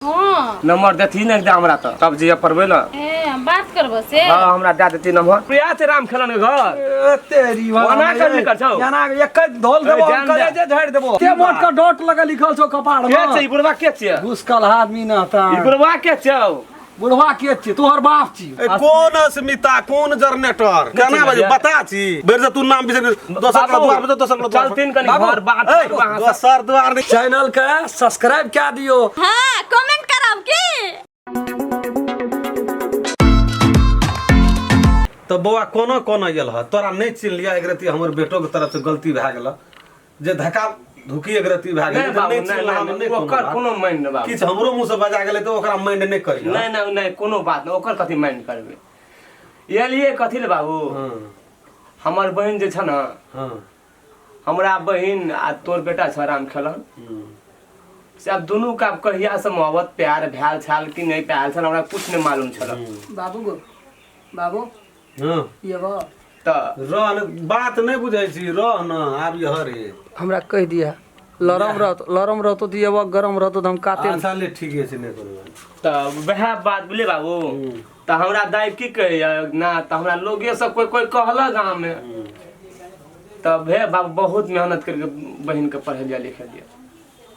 हाँ। नंबर देती ने एकदम हमरा तो तब जिया पड़बै ने। ए, हम बात करबो से। हाँ, हमरा दे देती नंबर। प्रिया छै राम खेलन के घर। ए, तेरी वाला ओना कर निकल छौ। एना एक धोल देबो, ए, हम जान कलेजे दे। झाड़ि देबो। के मोट के डॉट लगा लिखल छौ कपाड़ के में? छै ई बुढ़वा, के छै? घुसकल आदमी न ई ता। बुढ़वा के छै? बुढ़वा के छी? तोहर बाप छी। ए, कोन अस्मिता, कोन जनरेटर, केना बाजू बता छी बेर से तू नाम बिसर दोसर के द्वार पर, दोसर के द्वार पर। चलतीन कनी बाबू, घर बात ए, करब अहाँ से। दोसर द्वार नहीं। चैनल के सब्सक्राइब कए दियो। हाँ, कमेंट करब की। तऽ बौआ, कोना कोना गेल ह? तोरा नहि चिन्हलिया एक रति। हमर बेटो के तरफ से गलती भए गेल जे धक्का धुकी एक रति भए गेल। नहि बाबू, नहि नहि, चिन्हला नहि, हम। नहि, नहि कोनो ओकर बात। कोनो माइन नहि बाबू। किछु हमरो मुँह से बजा गेलै तऽ ओकरा माइंड नहि करियौ। नहि नहि नहि, कोनो बात नहि। ओकर कथी माइन करबै? एलियै कथी ले बाबू? हमर बहिन जे छ ने, हमरा बहिन आ तोर बेटा छ राम खेलन, से आब दुनू के आब कहिया से मोहब्बत प्यार भेल छल कि नहि भेल छल, हमरा कुछ नहि मालूम छल। बाबू गो बाबू। ये बा। तऽ रह न, बात नहि बुझै छी, रह न, आब यह रे। हमरा कहि दिया, लरम रहतो, लरम रहतो तऽ ये गरम रहतो तऽ हम काते। अच्छा ले, ठीके छै, नहि कोनो बात। तऽ वएह बात बुझलियै बाबू। तऽ हमरा दाइ की कहैया ना, तऽ हमरा लोगे सब कोइ कोइ कहलक गाँवमे। तऽ भे बाबू, बहुत मेहनत करके बहिनके पढ़ेलियै लिखेलियै।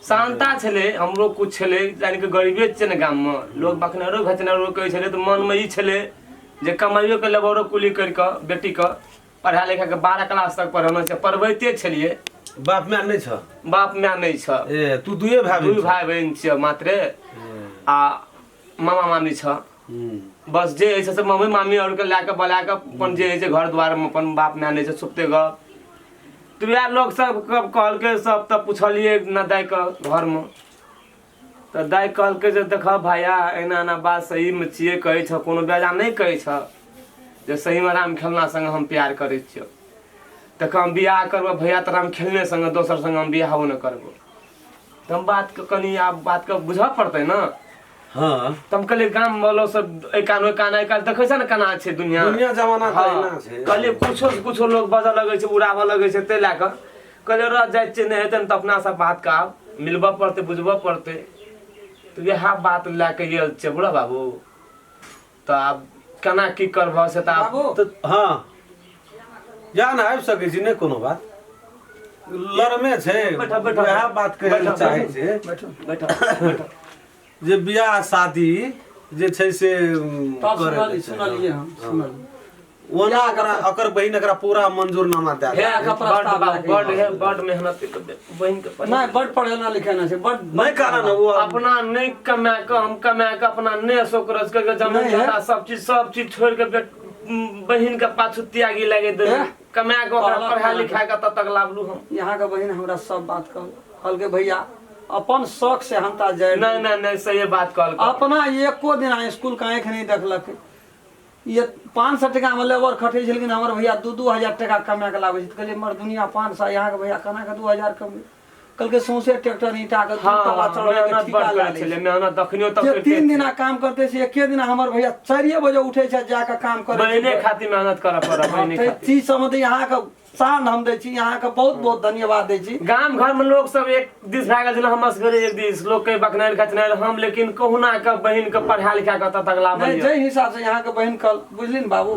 शान्ता छलै, हमरो कुछ छलै, यानि कि गरीबे छै ने गाममे, लोक बखनारो घचनारो कहै छलै। तऽ मनमे ई छलै जे कमाइयो के लेबरो कुली करि कऽ बेटीके पढ़ा लिखा कऽ 12 क्लास तक पढ़ाना छै। पढ़बैते छलियै। बाप माय नहि छ? बाप माय नहि छ। ए, तू दुए भाय दू बहिन छ? भाय बहिन छियै मात्रे आ मामा मामी छ। बस जे होइ छै से मम्मी मामी आरके लए कऽ बोला कऽ अपन जे होइ छै घर दुआरमे। अपन बाप माय नहि छै, सुपते गप। तऽ वएह लोक सब कहलकै सब। तऽ पुछलियै न दाइके घरमे, तऽ दाइ कहलकै जे देखऽ भैया, एना एना बात सहीमे छियै, कहै छऽ, कोनो बेजा नहि कहै छऽ जे सहीमे राम खेलना संगे हम प्यार करै छियौ। तऽ हम बियाह करबो भैया तऽ राम खेलने संगे, दोसर संगे हम बियाहो नहि करबो। तऽ हम बातके कनि आब बातके बुझऽ पड़तै ने। तऽ हम कहलियै गाम वालो सब एहि कान ओहि कान, आइ काल्हि देखै छै ने केना छै दुनिया। दुनिया जमाना तऽ एहिना छै। कहलियै कुछो से कुछो लोग बजऽ लगै छै, उड़ाबऽ लगै छै। ताहि लए कऽ कहलियै रह जाइ छियै, नहि हेतै ने तऽ अपना सब बातके आब मिलबऽ पड़तै, बुझबऽ पड़तै। तऽ वएह बात लए कऽ गेल छियै बुढ़ा बाबू। तऽ आब केना की करबह से तऽ आब बाबू। तऽ हँ, जा ने, आबि सकै छी, नहि कोनो बात, लरमे छै। बैठऽ, बैठऽ। वएह बात कहै लए बैठऽ, चाहै छै। बैठो। बैठऽ बैठऽ। जे बियाह शादी जे छै से तब करै सुनलियै के छै। सुनलियै, हम सुनलियै। ओना एकरा ओकर बहिन एकरा पूरा मंजूरनामा दए हे देलकै। के बड प्रस्ताव बाबू, लए के बड आयल। हे, बड मेहनत कऽ बहिन के पढ़ेलियै। नहि, बड पढ़ेना लिखेना छै, बड। नहि कारण ओ अपना नहि कमा कऽ, हम कमा कऽ अपना नहि सोकरस कऽ जमीन नहि है। जायदाद सब चीज, सब चीज छोड़ि कऽ बहिन के पाछू त्यागी लगे देलू। एह। कमा कऽ ओकरा कहलक पढ़ा अहाँके। लिखा कऽ तब तक लाबलू हम। यहाँ के बहिन हमरा सब बात कहल, कहलकै भैया, अपन शौक से हम ता जाय। नहि नहि नहि, सही बात कहल। अपना एको दिन स्कूल के आँखि नहि देखलक। ये 500 टका में लेबर खटै छै, लेकिन हमर भैया 2-2 हजार टका कमा के लाबै छै। तऽ कहलियै मर दुनिया, 500, यहाँ के भैया केना के 2000 कमे? कहलकै सौंसे ट्रैक्टर ईटा के दू तला चढ़बै के मेहनत ठीका बड लए करै लै छलै छै। मेहनत अखनियो तक जे करिते 3 छै। दिना काम करते से एके दिना हमर भैया 4 बजे उठे छै, जाके काम करै छै। बहिने खातिर मेहनत करऽ पड़त, बहिने तऽ खातिर। चीज सब तऽ यहाँ के शान हम दै छी, यहाँ के बहुत बहुत धन्यवाद दै छी। गाम घर में लोग सब एक दिस भए गेल छलै, हम असगरे एक दिस। लोग के बकनाइल खचनाइल हम, लेकिन कहुना के बहिन के पढ़ा लिखा के तक नहि लाबलियै। जाहि हिसाब से यहाँ के बहिन कल बुझली ने बाबू,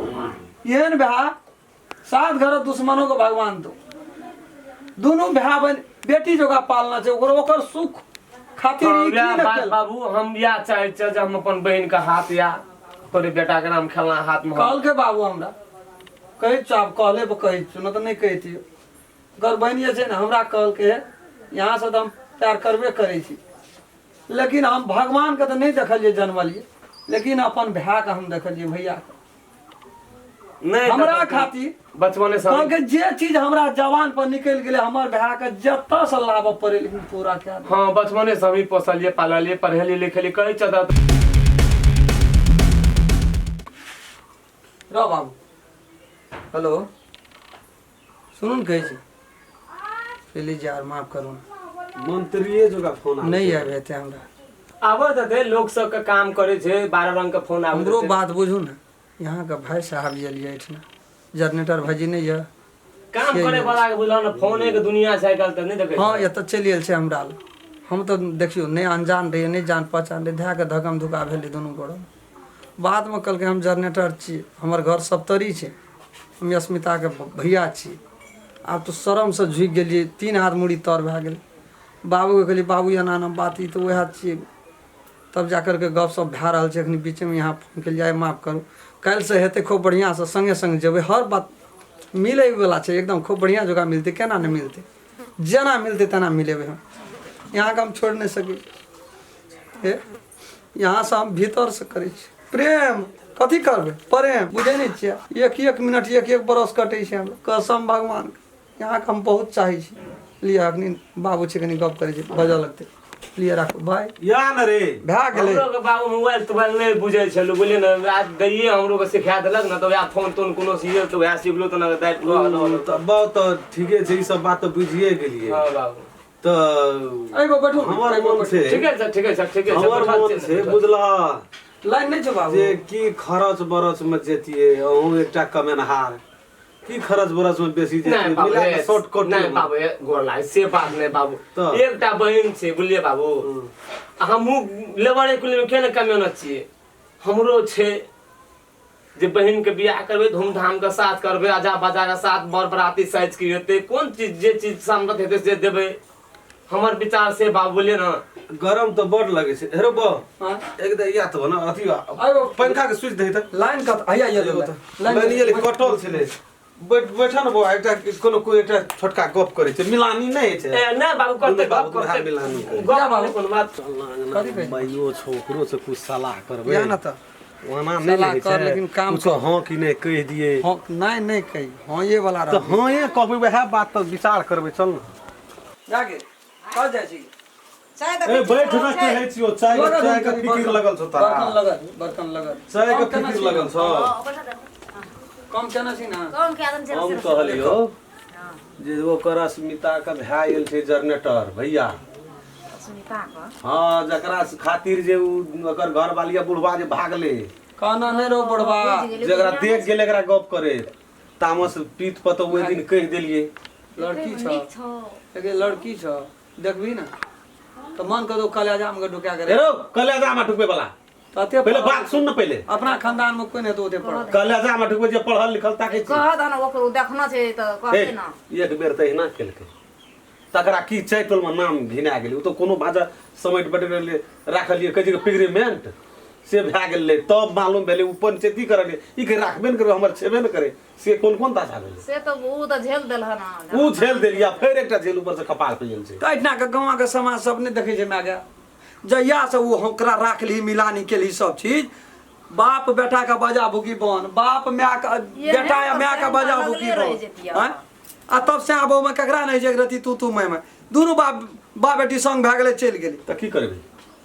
एहन भाय सात घर दुश्मनों के भगवान दो। दुनू भाय बहिन बेटी जोगा पालना छै, ओकर ओकर सुख खातिर हाँ, ई की वएह ने बात केल। बाबू, हम इएह चाहै छियै जे हम अपन बहिन के हाथ या तोरे बेटा के नाम खेलना हाथ में हम। कहलकै बाबू हमरा, कहै छौ, आब कहले पर कहै छौ, नहि तऽ नहि कहितियौ। ओकर बहिन जे छै ने, हमरा कहलकै हे, यहाँ से तऽ हम प्यार करबे करै छी, लेकिन हम भगवानके तऽ नहि देखलियै जन्मलियै, लेकिन अपन भायके हम देखलियै, भैयाके। नहि हमरा देखलकै। खातिर बचपने से कहलकै जे चीज हमरा जवान पर निकलि गेलै, हमर भायके जतऽ से लाबऽ पड़ै, लेकिन पूरा कए दे। हाँ, बचपने से हम ही पोसलियै, पाललियै, पढ़ेलियै लिखेलियै, कहै छौ तऽ रह बाबू। हेलो, सुनू ने, कहै छी प्लीज यार, माफ करू ने। मंत्रिये जोगा फोन आबै नहि छै। आबि हेतै हमरा। आबत हेतै, लोक सबके काम करै छै, 12 रंग के फोन आबैत हमरो हेतै। बात बुझू ने, यहाँके भाय साहब जे एलियै एहिठिना, जनरेटर भाइजी नहि यऽ। काम से करे यऽ। वाला के बुझल ने, फोने के दुनिया छै आइ काल्हि, तऽ नहि देखै हँ, छियै? एतऽ चलि आयल छै हमरा लग। हम तऽ देखियौ नहि अनजान रहियै, नहि जान पहचान रहै, धए कऽ धक्कम धुक्का भेलै दुनू गोरे। बादमे कहलकै हम जनरेटर छी, हमर घर सप्तरी छै, हम अस्मिताके भैया छी। आब तऽ शरमसँ झुकि गेलियै, 3 हाथ मूड़ी तर भए गेलै। बाबूके कहलियै बाबू एना एना बात, ई तऽ उएह छियै। तब जा करके गप सप भए रहल छै। एखन बीचमे यहाँ फोन केलियै, आइ माफ करू, काल्हिसँ हेतै खूब बढ़िआँसँ, सङ्गे सङ्ग जेबै, हर बात मिलैवला छै, एकदम खूब बढ़िआँ जकाँ मिलतै। केना नहि मिलतै, जेना मिलतै तेना मिलेबै हम। यहाँके हम छोड़ि नहि सकै छी। यहाँसँ हम भीतरसँ करै छी प्रेम। कथी करबै प्रेम, बुझै नहि छियै। एक एक मिनट एक एक बरस कटै छै हमरा, कसम भगवानके। यहाँके हम बहुत चाहै छी। लिअ अखनी बाबू छै, कनि गप करै छै, बजऽ लगतै। लिअ राखू भाय। या न रे भए गेलै। हमरो के बाबू मोबाइल तोबाइल नहि बुझै छलू, बुझलियै ने? आज दैये हमरो के सिखा देलक ने, तऽ वएह फोन तोन कोनो सिखल तऽ वएह सिखलो, तऽ ने दाइ कहल। तऽ बहुत तऽ ठीके छै, ई सब बात तऽ बुझिए गेलियै। हँ बाबू। तऽ एगो बैठू, हमर मन छै। ठीके छै, ठीके छै, ठीके छै। हमर बैठल मन छियै ने, छै बैठल। बुझलह लाइन नहि छौ बाबू जे की खरच बरच में जेतियै, अहूँ एकटा कमेनहार, की खरच बरच में बेसी नहि जेतियै, बाबू, मिला हे, के शॉर्टकट। नहि बाबू, हे, गोर लागै, से बात नहि बाबू। तऽ? एकटा बहिन छै, बुझलियै बाबू? आ हमहूँ लेबरे कुली में केना कमेने छियै। हमरो छै जे बहिन के बियाह करबै, धूमधाम के साथ करबै, आजा बाजा के साथ, बर बराती साइज के हेतै, कोन चीज जे चीज सामरथ हेतै से देबै। हमर विचार से बाबू, बोलिए ने। गरम तऽ बड लगै छै। हेरो बा, हाँ? एक दा या तऽ न अथी आइगो। पंखा के स्विच दही तऽ। लाइन कत हैया ये एगो तऽ लाइन। लाइन ये कटल छलै। बैठ बैठ ने बौआ, एकटा कोनो कोइ एकटा छोटका गप करै छै, मिलानी नहि होइ छै। ए, नहि बाबू, करते दुनू बाबू गप करते। मिलानी करै। गप बाबू कोनो बात। कथी कहै? माइयो छौ, ओकरो से कुछ सलाह करबै। या न तऽ ओना नहि सलाह रहै कर, छै। लेकिन काम कुछो हँ कि नहि कहि दियै। हँ नहि नहि कही, हँ ये वाला तऽ रह। हँ ये कहबै, वएह बात तऽ विचार करबै, चल ने। जाके कल जाइ छी। चाय ए बैठ न, कहै छियौ चाय के, चाय के फिकिर लगल छौ तोरा। बर्तन लगत, बर्तन लगत। चाय के कम केना फिकिर छी लगल ने? छौ। कम केना छी ना? कम के आदम हम कहलियौ जे ओकर अस्मिता के भए गेल छै जनरेटर भैया। सुनीता के? हँ, जकरा खातिर जे उ ओकर घरवाली आ बुढ़वा जे भागले। कहना नहि रहो बुढ़वा। जकरा देख गेल एकरा गप करे तामस पीत पर, तऽ ओहि दिन कहि देलियै। लड़की छौ। नीक छौ। लेकिन लड़की छौ, देखबी ने तऽ मन कर दो कलेजा में ढुका के। हेरो कलेजा में ढुकबै वाला। तते पहिले बात सुन न पहिले। अपना खानदान में कोई नहीं तो ओते पढ़ल। कलेजा में ढुकबै जे पढ़ल लिखल ताकै छी। कह दह ने, ओकरो देखना छै तऽ हे, कहते ने। एक बेर तऽ एहिना केलकै, तकरा की चारि टोलमे नाम घिना गेलै। ओ तऽ कोनो भाषा समेट बटेर राखलियै, कहै छै पिग्रीमेंट से भए गेलै, तब मालूम भेलै। ओ पंचायती करलियै, ई के राखबे ने करै, हमर छेबे ने करै, से कोन कोन दशा भेलै। से तऽ ओ तऽ झेल देल हन। ओ झेल देलियै, आ फेर एकटा झेल ऊपर से कपार पे गेल छै। तऽ एहिठिना के गाँव के समाज सब नहि देखै छै माय गे। जहिया से ओ ओकरा राखली, मिलानी केली, सब चीज बाप बेटा के बजा भुकी बन, बाप माय के बेटा या माय के बजा भुकी बन। आँय? आ तब से आब ओहिमे ककरा नहि छै रति तू तू मैं मैं, दुनू बाप बाप बेटी संग भए गेलै, चलि गेलै। तऽ की करबै,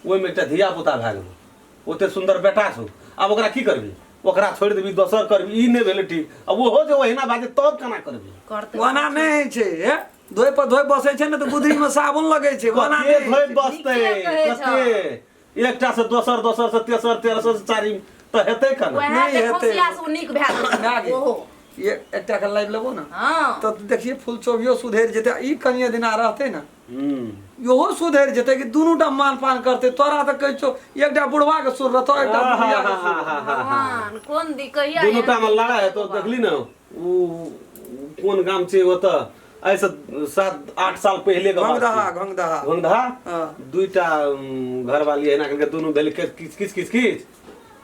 ओहिमे एकटा धिया पुता भए गेलै, ओते सुन्दर बेटा छौ, आब ओकरा की करबी? ओकरा छोड़ि देबी, दोसर करबी, ई नहि भेलै ठीक। आ ओहो जे ओहिना भए जेतै तब केना करबी? करते। ओना नहि होइ छै। हे, धोइ पर धोइ बसै छै ने तऽ गुदरी में साबुन लगै छै, ओना कते नहि धोइ होइ छै। बसतै? नीके कहै छौ। कते एकटा से दोसर, दोसर से तेसर, तेसर से चारिम, तऽ हेतै केना? वएह नहि जे हेतै। खुशिया से ओ नीक भए भए गेल गेल। ओहो। ये एकटा के लाइव लेबो ने। हँ। तऽ देखिए फूल चोबियो सुधरि जेतै, ई कनिये दिना रहतै ने। हूँ। इहो सुधरि जेतै कि दुनू टा मान पान करतै। तोरा तऽ कहै छौ एकटा बुढ़वा के सुर रहतौ, एकटा बुढ़िया के सुर रहतौ। भगवान कोन दी कहिया दुनू एहन टा मे दिन लड़ाइ हेतौ। बाबा। देखली ने ओ कोन गाम छै ओतऽ, एहिसँ 7-8 साल पहिले के बात घोंघदहा। छै। घोंघदहा। घोंघदहा। हँ। दुईटा घरवाली एहिना करके दुनू भेल किच किच किच किच।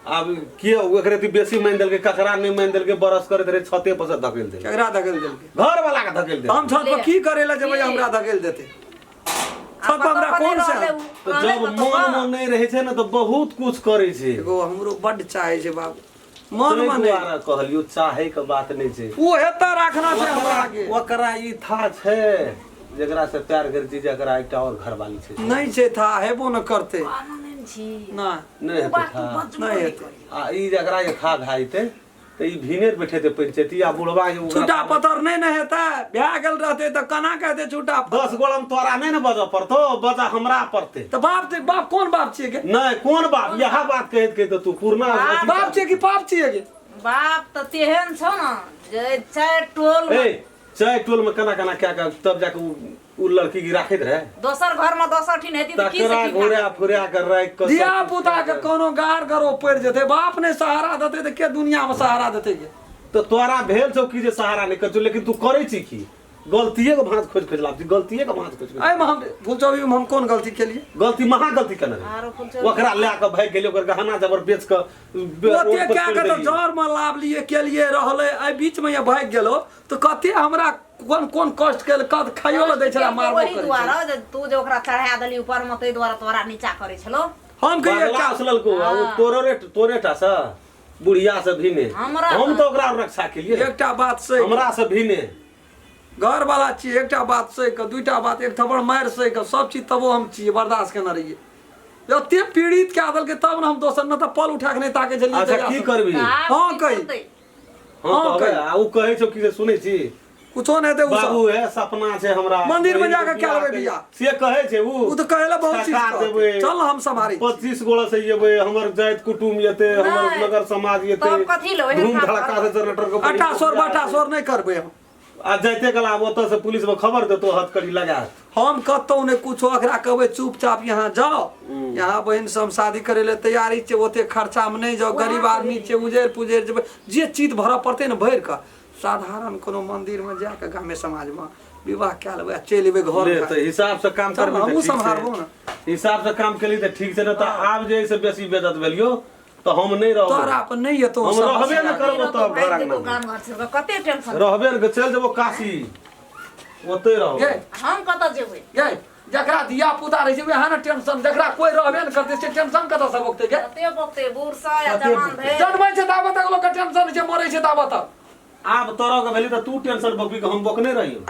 आब के एकरे अथी बेसी मानि देलकै, ककरा नहि मानि देलकै, बरस करैत रहै, छते पर से धकेल देलकै। केकरा धकेल देलकै? घरवाला के धकेल तऽ हम देलकै। छत पर की करे लए जेबै? की? हमरा धकेल देतै आ छत पर, हमरा कतौ कोन से रहलै उ, तऽ रहलै जब कतौ मन बा। मे नहि रहै छै ने तऽ बहुत कुछ करै छै। एगो हमरो बड्ड चाहे छै बाबू, मन ताहि मे नहि। दुआरे कहलियौ, चाहे के बात नहि छै। ओ हेता राखना छै हमरा के। ओकरा ई था छै जेकरा से प्यार करै छी, जकरा एकटा और घरवाली छै। नहि छै था, हेबो न करतै। कहना नहि ने छी। नहि। नहि ओ हेतै बात था। तू बजबो नहि नहि हेतै। करी। आ ई जकरा ये था भए जेतै तऽ ई भिने बैठेतै पंचायती आ बुढ़वा जे ओकरा छूटा पत्थर नहि ने हेतै। भए गेल रहतै तऽ केना के हेतै छूटा पत्थर? 10 गोलम तोरा नहि ने बजऽ पड़तौ, बजऽ हमरा पड़तै। तऽ बाप तऽ बाप, कोन बाप छियै गे? नहि, कोन बाप, इएह बात कहैत कहैत तू पुरना अथी। बाप छियै कि पाप छियै गे? बाप तऽ तेहन छौ ने जे चारि टोल ए चारि टोल में केना केना कए कऽ तब जाके ओ उ लड़की की राखैत रहे दोसर घर में दोसर ठिन हेती त की से तकरा की घुरा फुरा कर राखि कऽ धिया पुता के कोनो गार गरो पड़ि जेतै, बाप नहि सहारा देतै तऽ के दुनिया में सहारा देतै गे? तऽ तोरा भेल छौ कि जे सहारा नहि करै, लेकिन तू करै छी की? गलतिये के भाँज खोजि खोजि लाब छी, गलतिये के भाँज खोजि खोजि। एहिमे हम फुलचौबी में हम कोन गलती केलियै? गलती महा गलती केने रही। आरो फुलचौबी ओकरा लए कऽ भागि गेलै, ओकर गहना जबर बेच कऽ ओते कए कऽ तऽ जर में लाभ लिए केलिए रहलै, एहि बीच में ये भागि गेलो तऽ कते हमरा कोन कोन कष्ट केल, कत खाइयो लए दै छलै, मारबो ओही करै छलै। दुआरे जे तू जे ओकरा चढ़ा देली ऊपर में, ताहि दुआरे तोरा नीचा करै छलो। हम कहियै बदला उसललको, आ ओ तोरो रे तोरे टा से बुढ़िया से भी ने हमरा हम तऽ ओकरा रक्षा केलिए। एकटा बात से हमरा से भी ने घर वाला छियै, एकटा बात सहि कऽ, दुइटा बात, एक थप्पड़ मारि सहि कऽ, सब चीज तबो हम छियै बर्दाश्त केने रहियै। एते पीड़ित कए देलकै तब ने हम दोसर, न तऽ पल उठा कऽ नहि ताकै छलियै। अच्छा तहिया की सँ। करबी? हाँ, कही। हाँ हाँ, कहबै। कही। आ उ कहै छौ कि जे सुनै छी कुछो नहि हेतै उ सब। बाबू हे सपना छै हमरा मंदिर में जाके बहिन कए लेबै के बियाह। से कहै छै उ। उ तऽ कहै लए बहुत चीज टका कहतै। देबै। चल हम सम्हारै छी। 25 गोड़ा से एबै, हमर जाति कुटुम्ब एतै, हमर नहि। नगर समाज एतै। तब कथी लेबै? धूम धड़ाका से जनरेटर के अटा सोर बटा सोर नहि करबै हम। आ जाइते कला आब ओतऽ से पुलिस में खबर देतो, हथकड़ी लगा। हम कतौ नहि कुछो, एकरा कहबै चुपचाप यहाँ जाओ, यहाँ बहिन से हम शादी करे ले तैयारी छै, ओते खर्चा में नहि जाओ, गरीब आदमी छै, उजैर पुजैर जेबै, जे चीज भरऽ पड़तै ने भरि कऽ साधारण कोनो मंदिर में जाके गामे समाज में विवाह कए लेबै आ चलि एबै घर। ले तऽ हिसाब से काम चल, करबी तऽ हमहूँ ठीक छै। सम्हारबो ने। हिसाब से काम केली तऽ ठीक छै, ने तऽ आब जे से बेसी बेजत भेलियो तऽ हम नहि रहब। तोरा पर नहि एतौ। हम रहबे ने करबो तब घर अंगना में। गाम घर छोड़ि कऽ कते टेंशन रहबे ने, चलि जेबो काशी, ओतै रहब। गे हम कतऽ जेबै? गे जकरा धिया पुता रहै छै वएह ने टेंशन, जकरा कोइ रहबे ने करतै से टेंशन कतऽ से भोगतै गे? कते बकते बूढ़ सँ या जवान धरि जन्मै छै ताबत तक लोकके टेंशन छै, मरै छै ताबत तक। आब तोरा के भेली तऽ तू टेंशन बकबी के हम बकने रहियो।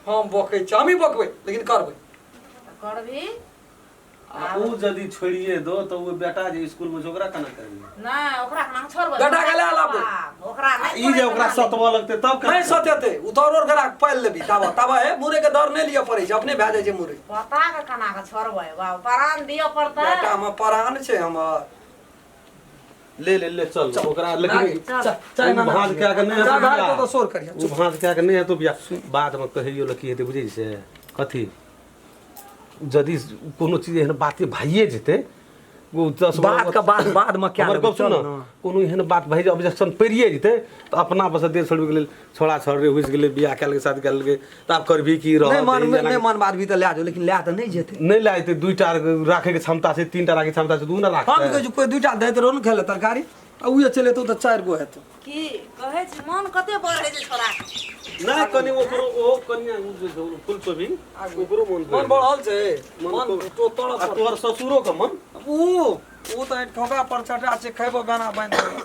हम बकै छी, हमही बकबै, लेकिन करबै। करबी। आ उ यदि छोड़िए दो तऽ ओ बेटा जे स्कूल में छै ओकरा केना करबी? नहि, ओकरा केना छोड़बै? बेटा के लए लाबबै। ओकरा आ नहि ई जे ओकरा सतबऽ लगतै तब केना? नहि सतेतै, ओ तोरो ओकरा पालि लेबी ताबत, ताबत हे मुरै के दर नहि लिअ पड़ै छै, अपने भए जाइ छै मुरै। पता के केना के छोड़बै बाबू? प्राण दिअ पड़तै। बेटा मे प्राण छै हमर। ले ले ले चल ओकरा, लेकिन चाय उ भाँज कए के नहि चाय हेतौ भए बियाह। जेतौ तऽ शोर करिहे। उ भाँज कए के नहि हेतौ बियाह। बाद मे कहियो लए की हेतै बुझै छै कथी? यदि कोनो चीज एहन बाते भइए जेतै, ओ 10 बात के बात बाद में क्या हमर लेबै, गप सुन चल ने, ने। कोनो एहन बात भए जे ऑब्जेक्शन पड़िए जेतै तऽ अपना बस देह छोड़बैके लेल छोड़ा छोड़ रे घुसि गेलै, बियाह कए लेलकै, शादी कए लेलकै, तऽ आब करबही की रह नहि मान दही, नहि मान बाद भी तऽ लए जाओ, लेकिन लए तऽ नहि जेतै। नहि लए जेतै। दुईटा राखैके क्षमता छै, तीनटा राखैके क्षमता छै, दू ने हम राखतै। कहै छी कोइ दुइटा दैत रहो ने खेले तरकारी, आ उहे चलि एतौ तऽ 4 गो हेतौ। की कहै छी, मन कते बढ़ै छै छोड़ा के। नहि कनि ओकरो ओ कनिया ओ जे छै, ओ फुलकोबी ओकरो मन मन बढ़ल छै, मन मन को- तो तड़प आ तोहर ससुरो के मन उ उ तऽ ठोका पर चटा छै, खैबो गाना बान्हि देबो।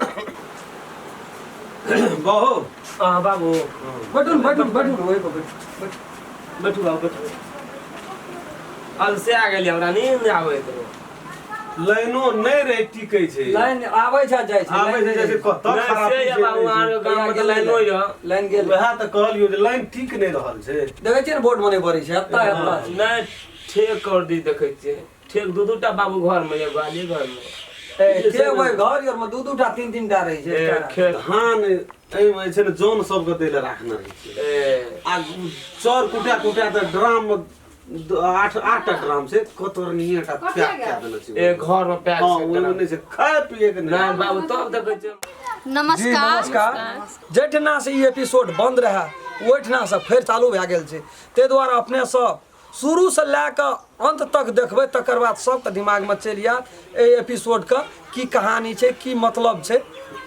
बहो। अहाँ बाबू। बैठू ने, बैठू ने, बैठू ने, ओहि पर बैठू, बैठू। बैठू बाबू बैठू। अलसे आ गेली, हमरा नींद आबैत रहो। लाइनो नहि रहे टिकै छै। लाइन आबै छै जाइ छै, आबै छै जाइ छै, कतऽ नहि, खराब से छै, यऽ बाबू, नहि छै। अहाँके गाममे तऽ लाइनो यऽ। लाइन गेल। वएह तऽ कहलियौ जे लाइन ठीक नहि रहल छै। देखै छियै ने बोर्ड मे नहि भरै छै, एत्ता एत्ता छै। नहि ठेक कर दी, देखै छियै ठेक दू दूटा बाबू घरमे यऽ, ग्वाली घरमे। ए, के ओहि घर यार मे दू दूटा तीन तीन टा रहै छै, ए, एकटा। खेत धान एहिमे जे छै ने जन सबके दै लए राखने रहै छै। ए, आ चाउर कुटा कुटा तऽ ड्राम मे 8 8टा ड्राम छै, कतरनिये टा पैक कए देने छै। ए घरमे पैक हँ छै। ओहिमे नहि छै खाय पिए के नहि नहि बाबू, तब देखै छियै। जी नमस्कार। नमस्कार। जाहिठिना से ई एपिसोड बंद रहए ओहिठिना से फेर चालू भए गेल छै, ताहि दुआरे अपने सब शुरू से लए कऽ अंत तक देखबै, तकर बाद सबके दिमागमे चलि आयत एहि एपिसोडके की कहानी छै, की मतलब छै,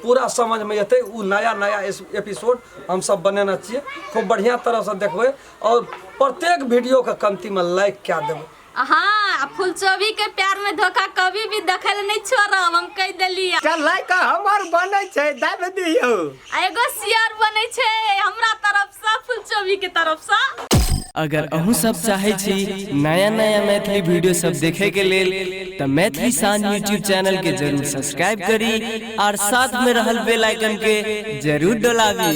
पूरा समझमे एतै। ओ नया नया एपिसोड हमसब बनेने छियै, खूब बढ़िआँ तरहसँ देखबै और प्रत्येक वीडियोके कमतीमे लाइक कए देबै। हाँ, फुलचोबी के प्यार में धोखा कभी भी देखे ले नहीं छोड़ब, हम कह देली। चल लाइक हमर बनै छै, दाबि दियौ। आ एगो शेयर बनै छै हमरा तरफ से, फुलचोबी के तरफ से। अगर अहूँ सब चाहे छी नया नया मैथिली वीडियो सब देखे के लेल तऽ मैथिली शान यूट्यूब चैनल के जरूर सब्सक्राइब करी और साथ में रहल बेल आइकन के जरूर डोलाबी।